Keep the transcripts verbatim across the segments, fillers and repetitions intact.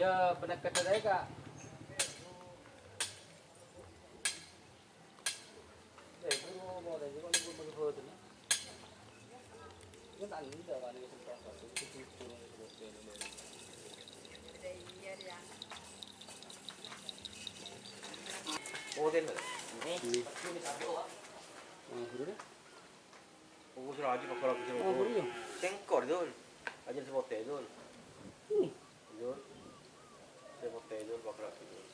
Ya, penakes saya, Kak. Oh, sera aja pakai lagi. Oh, iya. Sengkor, Dul. Aja sepote, Dul. Ini. Dul. Sepote, Dul, pakai lagi, Dul.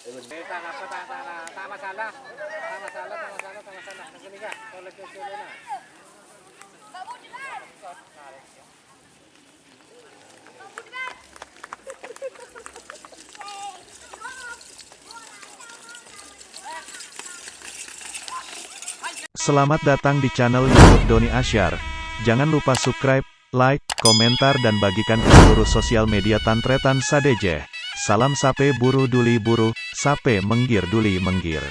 Eh, tak apa, tak, tak, tak, tak masalah. Tak masalah, tak masalah, tak masalah. Nang kene, Kak. Kalau ke sana. Selamat datang di channel YouTube Doni Asyar. Jangan lupa subscribe, like, komentar dan bagikan ke seluruh sosial media Tantretan sadhâjâ. Salam sapè buru duli buru, sapè menggir duli menggir.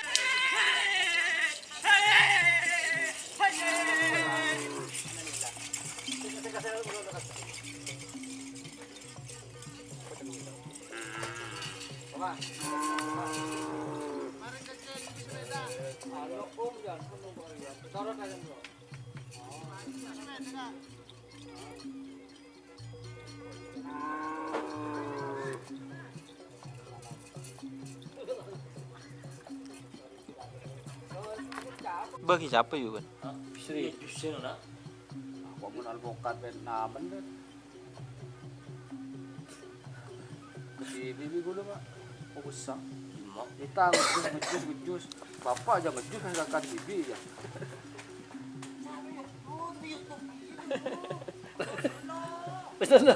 Bagi siapa juga kan? Sri, jusin lah. Aku pun alpukat ben namen kan. Di bibi gula mak. Oh besar. Kita ngejus ngejus ngejus. Bapak aja ngejus kan kakak bibi ya. Betul.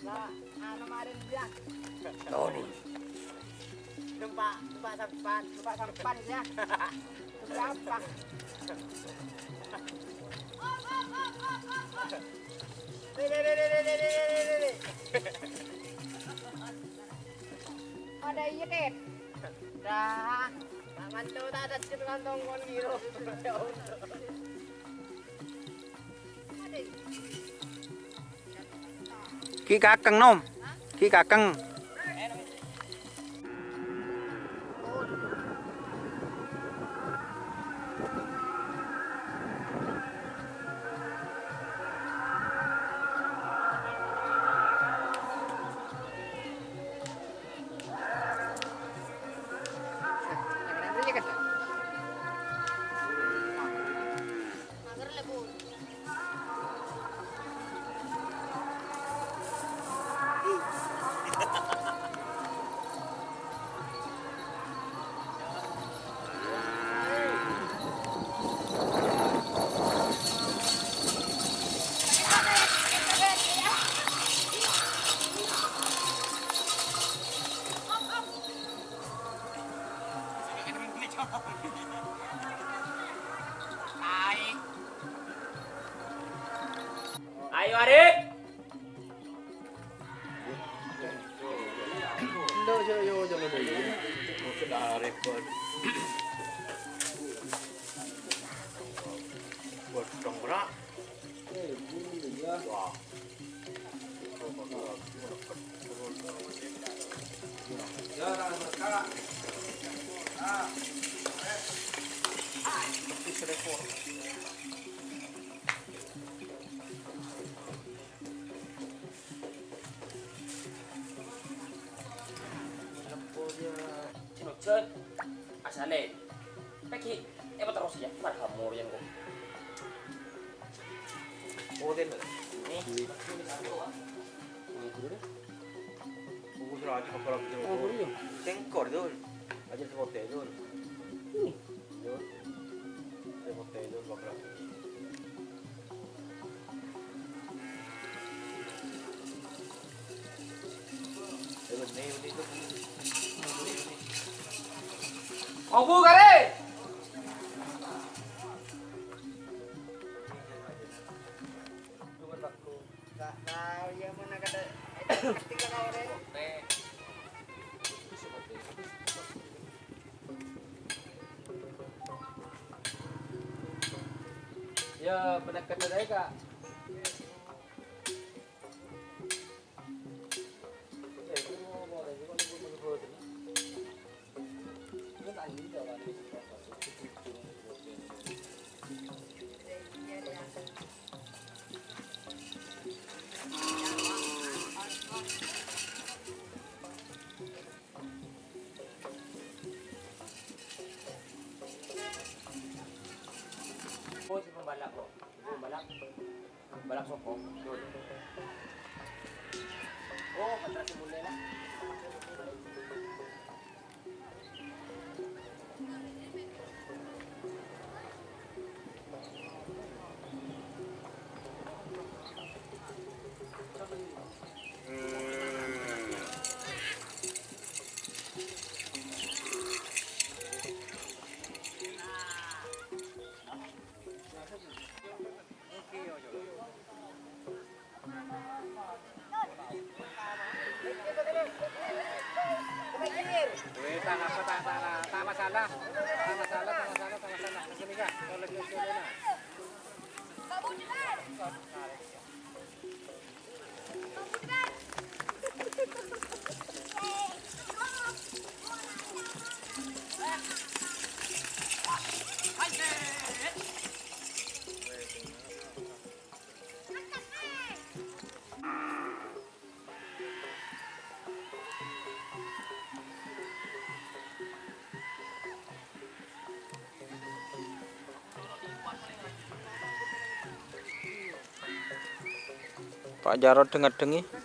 Lah, anu marin dia. Tony. Numpak, numpak sampan, numpak sampan ya. Numpak apa? Re, re, re. Ada iya, Tet. Dah, tak mantu tak ada cerita tongkol gitu. Ki kakeng nom. Ki kakeng. Arif. Sinojan, asalè. Peggi' èpaterros, yâ, marhamor, yâ, engko'. Poten, Pak. Ini. Ini satu, Pak. Ini dulu deh. Bungkus aja, Pak, kalau gitu. Oh, iya. Sengkor, Dul. Aja sepote, Dul. Ini. Dul. Sepote, Dul, Pak. Obu kare. Gak tahu ya mana kata. Ya, penekatan saya, Kak. Oh, si pembalap, Bro. Pembalap. Pembalap soko. Oh, patra si mulai lah. Weh, ta' apa, ta', ta', ta', ta' masalah. Ta' masalah, ta' masalah, ta' masalah. Sini, Kak. Kalau lagi usul, nah. Pak Jarot deng-ngeddengnge.